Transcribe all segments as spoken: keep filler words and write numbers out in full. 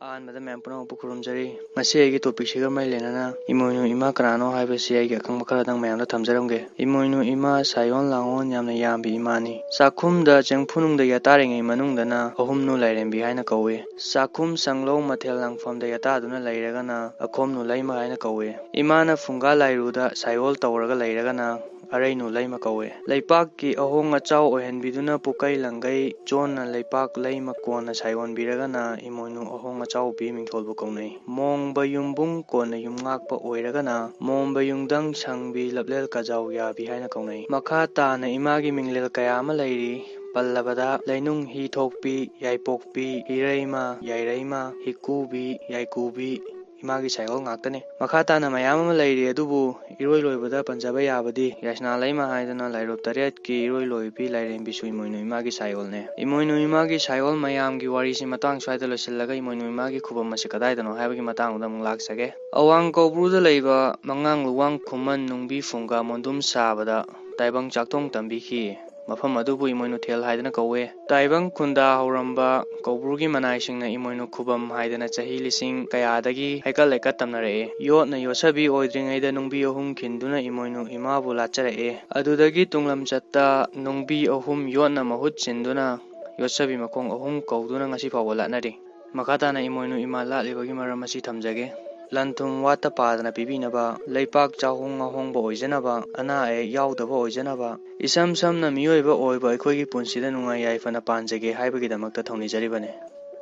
ꯑꯍꯥꯟꯕꯗ ꯃꯌꯥꯝ ꯄꯨꯝꯅꯃꯛꯄꯨ ꯈꯨꯔꯨꯝꯖꯔꯤ꯫ ꯉꯁꯤ ꯑꯩꯒꯤ ꯇꯣꯄꯤꯛꯁꯤꯒ ꯃꯔꯤ ꯂꯩꯅꯅ ꯏꯃꯣꯏꯅꯨ ꯏꯃꯥ ꯀꯅꯥꯅꯣ ꯍꯥꯏꯕꯁꯤ ꯑꯩꯒꯤ ꯑꯈꯪꯕ ꯈꯔꯗꯪ ꯃꯌꯥꯝꯗ ꯊꯝꯖꯔꯝꯒꯦ꯫ ꯏꯃꯣꯏꯅꯨ ꯏꯃꯥ ꯁꯥꯏꯑꯣꯟ ꯂꯥꯡꯑꯣꯟ ꯌꯥꯝꯅ ꯌꯥꯝꯕꯤ ꯏꯃꯥꯅꯤ꯫ ꯆꯥꯛꯈꯨꯝꯗ ꯆꯦꯡꯐꯨꯅꯨꯡꯗ ꯌꯥꯇꯥꯔꯤꯉꯩ ꯃꯅꯨꯡꯗꯅ ꯑꯍꯨꯝꯅꯨ ꯂꯥꯏꯔꯦꯝꯕꯤ ꯍꯥꯏꯅ ꯀꯧꯏ꯫ ꯆꯥꯛꯈꯨꯝ ꯁꯪꯂꯧ ꯃꯊꯦꯜ ꯂꯥꯡꯐꯝꯗ ꯌꯥꯇꯥꯗꯨꯅ ꯂꯩꯔꯒꯅ ꯑꯈꯣꯝꯅꯨ ꯂꯩꯃ ꯍꯥꯏꯅ ꯀꯧꯏ꯫ ꯏꯃꯥꯅ ꯐꯨꯡꯒꯥ ꯂꯥꯏꯔꯨꯗ ꯁꯥꯏꯑꯣꯜ ꯇꯧꯔꯒ ꯂꯩꯔꯒꯅ ꯑꯔꯩꯅꯨ ꯂꯩꯃ ꯀꯧꯏ꯫ ꯂꯩꯄꯥꯛꯀꯤ ꯑꯍꯣꯡ ꯑꯆꯥꯎ ꯑꯣꯏꯍꯟꯕꯤꯗꯨꯅ ꯄꯨꯀꯩ ꯂꯪꯒꯩ ꯆꯣꯟꯅ ꯂꯩꯄꯥꯛ ꯂꯩꯃ ꯀꯣꯟꯅ ꯁꯥꯏꯑꯣꯟꯕꯤꯔꯒꯅ ꯏꯃꯣꯏꯅꯨ ꯑꯍꯣꯡ ꯑꯆꯥꯎꯕꯤ ꯃꯤꯡꯊꯣꯜꯕꯨ ꯀꯧꯅꯩ꯫ ꯃꯣꯡꯕ ꯌꯨꯝꯕꯨꯡ ꯀꯣꯟꯅ ꯌꯨꯝꯉꯥꯛꯄ ꯑꯣꯏꯔꯒꯅ ꯃꯣꯡꯕ ꯌꯨꯝꯗꯪ ꯁꯪꯕꯤ ꯂꯞꯂꯦꯜ ꯀꯖꯥꯎ ꯌꯥꯕꯤ ꯍꯥꯏꯅ ꯀꯧꯅꯩ꯫ ꯃꯈꯥ ꯇꯥꯅ ꯏꯃꯥꯒꯤ ꯃꯤꯡꯂꯦꯜ ꯀꯌꯥ ꯑꯃ ꯂꯩꯔꯤ꯫ ꯄꯜꯂꯕꯗ ꯂꯩꯅꯨꯡ ꯍꯤ ꯊꯣꯛꯄꯤ, ꯌꯥꯏꯄꯣꯛꯄꯤ, ꯏꯔꯩꯃ, ꯌꯥꯏꯔꯩꯃ, ꯍꯤꯀꯨꯕꯤ, ꯌꯥꯏꯀꯨꯕꯤ, ꯏꯃꯥꯒꯤ ꯁꯥꯏꯑꯣꯜ ꯉꯥꯛꯇꯅꯤ꯫ ꯃꯈꯥ ꯇꯥꯅ ꯃꯌꯥꯝ ꯑꯃ ꯂꯩꯔꯤ, ꯑꯗꯨꯕꯨ ꯏꯔꯣꯏ ꯂꯣꯏꯕꯗ ꯄꯟꯖꯕ ꯌꯥꯕꯗꯤ ꯌꯥꯏꯁꯅꯥ ꯂꯩꯃ ꯍꯥꯏꯗꯅ ꯂꯥꯏꯔꯨꯞ ꯇꯔꯦꯠꯀꯤ ꯏꯔꯣꯏ ꯂꯣꯏꯕꯤ ꯂꯥꯏꯔꯦꯝꯕꯤꯁꯨ ꯏꯃꯣꯏꯅꯨ ꯏꯃꯥꯒꯤ ꯁꯥꯏꯑꯣꯜꯅꯦ꯫ ꯏꯃꯣꯏꯅꯨ ꯏꯃꯥꯒꯤ ꯁꯥꯏꯑꯣꯜ ꯃꯌꯥꯝꯒꯤ ꯋꯥꯔꯤꯁꯤ ꯃꯇꯥꯡ ꯁ꯭ꯋꯥꯏꯗ ꯂꯣꯏꯁꯤꯜꯂꯒ ꯏꯃꯣꯏꯅꯨ ꯏꯃꯥꯒꯤ ꯈꯨꯕꯝ ꯑꯁꯤ ꯀꯗꯥꯏꯗꯅꯣ ꯍꯥꯏꯕꯒꯤ ꯃꯇꯥꯡꯗ ꯑꯃꯨꯛ ꯂꯥꯛꯆꯒꯦ꯫ ꯑꯋꯥꯡ ꯀꯧꯕ꯭ꯔꯨꯗ ꯂꯩꯕ ꯃꯉꯥꯡ ꯂꯨꯋꯥꯡ ꯈꯨꯃꯟ ꯅꯨꯡꯕꯤ ꯐꯨꯡꯒꯥ ꯃꯣꯟꯗꯨꯝ ꯁꯥꯕꯗ ꯇꯥꯏꯕꯪ ꯆꯥꯛꯊꯣꯡ ꯇꯝꯕꯤꯈꯤ꯫ ꯃꯐꯝ ꯑꯗꯨꯕꯨ ꯏꯃꯣꯏꯅꯨꯊꯦꯜ ꯍꯥꯏꯗꯅ ꯀꯧꯋꯦ꯫ ꯇꯥꯏꯕꯪ ꯈꯨꯟꯗꯥ ꯍꯧꯔꯝꯕ ꯀꯧꯕ꯭ꯔꯨꯒꯤ ꯃꯅꯥꯏꯁꯤꯡꯅ ꯏꯃꯣꯏꯅꯨ ꯈꯨꯕꯝ ꯍꯥꯏꯗꯅ ꯆꯍꯤ ꯂꯤꯁꯤꯡ ꯀꯌꯥꯗꯒꯤ ꯍꯩꯀꯠ ꯂꯩꯀꯠ ꯇꯝꯅꯔꯛꯑꯦ꯫ ꯌꯣꯠꯅ ꯌꯣꯠꯁꯕꯤ ꯑꯣꯏꯗ꯭ꯔꯤꯉꯩꯗ ꯅꯨꯡꯕꯤ ꯑꯍꯨꯝ ꯈꯤꯟꯗꯨꯅ ꯏꯃꯣꯏꯅꯨ ꯏꯃꯥꯕꯨ ꯂꯥꯠꯆꯔꯛꯑꯦ꯫ ꯑꯗꯨꯗꯒꯤ ꯇꯨꯡꯂꯝꯆꯠꯇ ꯅꯨꯡꯕꯤ ꯑꯍꯨꯝ ꯌꯣꯠꯅ ꯃꯍꯨꯠ ꯁꯤꯟꯗꯨꯅ ꯌꯣꯠꯁꯕꯤ ꯃꯈꯣꯡ ꯑꯍꯨꯝ ꯀꯧꯗꯨꯅ ꯉꯁꯤ ꯐꯥꯎꯕ ꯂꯥꯠꯅꯔꯤ꯫ ꯃꯈꯥ ꯇꯥꯅ ꯏꯃꯣꯏꯅꯨ ꯏꯃꯥ ꯂꯥꯠꯂꯤꯕꯒꯤ ꯃꯔꯝ ꯑꯁꯤ ꯊꯝꯖꯒꯦ꯫ ꯂꯟ ꯊꯨꯝ ꯋꯥꯠꯇ ꯄꯥꯗꯅ ꯄꯤꯕꯤꯅꯕ, ꯂꯩꯄꯥꯛ ꯆꯥꯍꯣꯡ ꯉꯥꯍꯣꯡꯕ ꯑꯣꯏꯖꯅꯕ, ꯑꯅꯥ ꯑꯌꯦꯛ ꯌꯥꯎꯗꯕ ꯑꯣꯏꯖꯅꯕ, ꯏꯁꯝ ꯁꯝꯅ ꯃꯤꯑꯣꯏꯕ ꯑꯣꯏꯕ ꯑꯩꯈꯣꯏꯒꯤ ꯄꯨꯟꯁꯤꯗ ꯅꯨꯡꯉꯥꯏ ꯌꯥꯏꯐꯅ ꯄꯥꯟꯖꯒꯦ ꯍꯥꯏꯕꯒꯤꯗꯃꯛꯇ ꯊꯧꯅꯤꯖꯔꯤꯕꯅꯤ꯫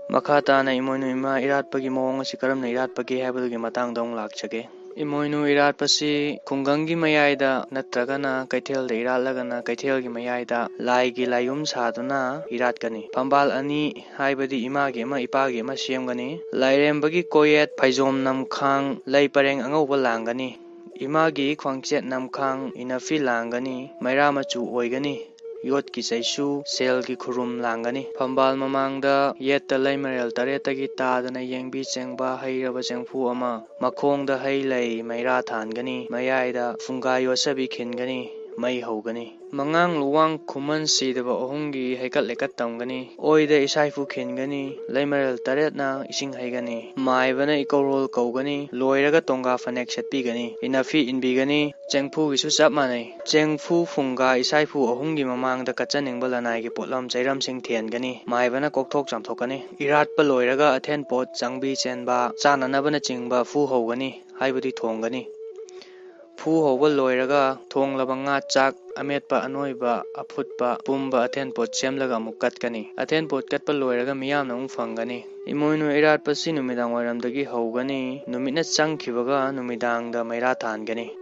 ꯃꯈꯥ ꯇꯥꯅ ꯏꯃꯣꯏꯅꯨ ꯏꯃꯥ ꯏꯔꯥꯠꯄꯒꯤ ꯃꯑꯣꯡ ꯑꯁꯤ ꯀꯔꯝꯅ ꯏꯔꯥꯠꯄꯒꯦ ꯍꯥꯏꯕꯗꯨꯒꯤ ꯃꯇꯥꯡꯗ ꯑꯃꯨꯛ ꯂꯥꯛꯆꯒꯦ꯫ ꯏꯃꯣꯏꯅꯨ ꯏꯔꯥꯠꯄꯁꯤ ꯈꯨꯡꯒꯪꯒꯤ ꯃꯌꯥꯏꯗ ꯅꯠꯇ꯭ꯔꯒꯅ ꯀꯩꯊꯦꯜꯗ ꯏꯔꯥꯠꯂꯒꯅ ꯀꯩꯊꯦꯜꯒꯤ ꯃꯌꯥꯏꯗ ꯂꯥꯏꯒꯤ ꯂꯥꯏꯌꯨꯝ ꯁꯥꯗꯨꯅ ꯏꯔꯥꯠꯀꯅꯤ꯫ ꯐꯝꯕꯥꯜ ꯑꯅꯤ, ꯍꯥꯏꯕꯗꯤ ꯏꯃꯥꯒꯤ ꯑꯃ ꯏꯄꯥꯒꯤ ꯑꯃ ꯁꯦꯝꯒꯅꯤ꯫ ꯂꯥꯏꯔꯦꯝꯕꯒꯤ ꯀꯣꯌꯦꯠ, ꯐꯩꯖꯣꯝ ꯅꯝꯈꯥꯡ, ꯂꯩ ꯄꯔꯦꯡ ꯑꯉꯧꯕ ꯂꯥꯡꯒꯅꯤ꯫ ꯏꯃꯥꯒꯤ ꯈ꯭ꯋꯥꯡꯆꯦꯠ ꯅꯝꯈꯥꯡ, ꯏꯅꯐꯤ ꯂꯥꯡꯒꯅꯤ, ꯃꯩꯔꯥ ꯃꯆꯨ ꯑꯣꯏꯒꯅꯤ꯫ ꯌꯣꯠꯀꯤ ꯆꯩꯁꯨ, ꯁꯦꯜꯒꯤ ꯈꯨꯔꯨꯝ ꯂꯥꯡꯒꯅꯤ꯫ ꯐꯝꯕꯥꯜ ꯃꯃꯥꯡꯗ ꯌꯦꯠꯇ ꯂꯩꯃꯔꯦꯜ ꯇꯔꯦꯠꯇꯒꯤ ꯇꯥꯗꯅ ꯌꯦꯡꯕꯤ ꯆꯦꯡꯕ ꯍꯩꯔꯕ ꯆꯦꯡꯐꯨ ꯑꯃ, ꯃꯈꯣꯡꯗ ꯍꯩ ꯂꯩ ꯃꯩꯔꯥ ꯊꯥꯟꯒꯅꯤ꯫ ꯃꯌꯥꯏꯗ ꯐꯨꯡꯒꯥ ꯌꯣꯠꯁꯕꯤ ꯈꯤꯟꯒꯅꯤ꯫ ꯃꯩ ꯍꯧꯒꯅꯤ꯫ ꯃꯉꯥꯡ ꯂꯨꯋꯥꯡ ꯈꯨꯃꯟ ꯁꯤꯗꯕ ꯑꯍꯨꯝꯒꯤ ꯍꯩꯀꯠ ꯂꯩꯀꯠ ꯇꯝꯒꯅꯤ꯫ ꯑꯣꯏꯗ ꯏꯁꯥꯏꯐꯨ ꯈꯤꯟꯒꯅꯤ꯫ ꯂꯩꯃꯔꯦꯜ ꯇꯔꯦꯠꯅ ꯏꯁꯤꯡ ꯍꯩꯒꯅꯤ꯫ ꯃꯥꯏꯕꯅ ꯏꯀꯧꯔꯣꯜ ꯀꯧꯒꯅꯤ꯫ ꯂꯣꯏꯔꯒ ꯇꯣꯡꯒꯥ ꯐꯅꯦꯛ ꯁꯦꯠꯄꯤꯒꯅꯤ꯫ ꯏꯅꯐꯤ ꯏꯟꯕꯤꯒꯅꯤ꯫ ꯆꯦꯡꯐꯨꯒꯤꯁꯨ ꯆꯞ ꯃꯥꯟꯅꯩ꯫ ꯆꯦꯡꯐꯨ ꯐꯨꯡꯒꯥ ꯏꯁꯥꯏꯐꯨ ꯑꯍꯨꯝꯒꯤ ꯃꯃꯥꯡꯗ ꯀꯠꯆꯅꯤꯡꯕ ꯂꯅꯥꯏꯒꯤ ꯄꯣꯠꯂꯝ ꯆꯩꯔꯝꯁꯤꯡ ꯊꯦꯟꯒꯅꯤ꯫ ꯃꯥꯏꯕꯅ ꯀꯣꯛꯊꯣꯛ ꯆꯥꯝꯊꯣꯛꯀꯅꯤ꯫ ꯏꯔꯥꯠꯄ ꯂꯣꯏꯔꯒ ꯑꯊꯦꯟ ꯄꯣꯠ, ꯆꯥꯡꯕꯤ ꯆꯦꯟꯕ, ꯆꯥꯅꯅꯕꯅꯆꯤꯡꯕ ꯐꯨ ꯍꯧꯒꯅꯤ, ꯍꯥꯏꯕꯗꯤ ꯊꯣꯡꯒꯅꯤ꯫ ꯐꯨ ꯍꯧꯕ ꯂꯣꯏꯔꯒ ꯊꯣꯡꯂꯕ ꯉꯥ, ꯆꯥꯛ, ꯑꯃꯦꯠꯄ, ꯑꯅꯣꯏꯕ, ꯑꯐꯨꯠꯄ, ꯄꯨꯝꯕ ꯑꯊꯦꯟ ꯄꯣꯠ ꯁꯦꯝꯂꯒ ꯑꯃꯨꯛ ꯀꯠꯀꯅꯤ꯫ ꯑꯊꯦꯟ ꯄꯣꯠ ꯀꯠꯄ ꯂꯣꯏꯔꯒ ꯃꯤꯌꯥꯝꯅ ꯑꯃꯨꯛ ꯐꯪꯒꯅꯤ꯫ ꯏꯃꯣꯏꯅꯨ ꯏꯔꯥꯠꯄꯁꯤ ꯅꯨꯃꯤꯗꯥꯡ ꯋꯥꯏꯔꯝꯗꯒꯤ ꯍꯧꯒꯅꯤ꯫ ꯅꯨꯃꯤꯠꯅ ꯆꯪꯈꯤꯕꯒ ꯅꯨꯃꯤꯗꯥꯡꯗ ꯃꯩꯔꯥ ꯊꯥꯟꯒꯅꯤ꯫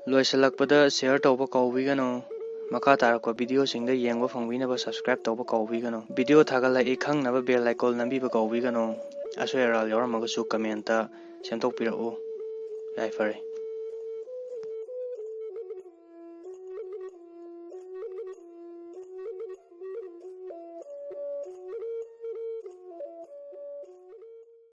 ꯂꯣꯏꯁꯤꯜꯂꯛꯄꯗ share ꯇꯧꯕ ꯀꯥꯎꯕꯤꯒꯅꯨ꯫ ꯃꯈꯥ ꯇꯥꯔꯛꯄ videoꯁꯤꯡꯗ ꯌꯦꯡꯕ ꯐꯪꯕꯤꯅꯕ subscribe ꯇꯧꯕ ꯀꯥꯎꯕꯤꯒꯅꯨ꯫ Video ꯊꯥꯒꯠꯂꯛꯏ ꯈꯪꯅꯕ bell icon ꯅꯝꯕꯤꯕ ꯀꯥꯎꯕꯤꯒꯅꯨ꯫ ꯑꯁꯣꯏ ꯑꯔꯥꯜ ꯌꯥꯎꯔꯝꯃꯒꯁꯨ commentꯇ ꯁꯦꯝꯗꯣꯛꯄꯤꯔꯛꯎ꯫ ꯌꯥꯏꯐꯔꯦ꯫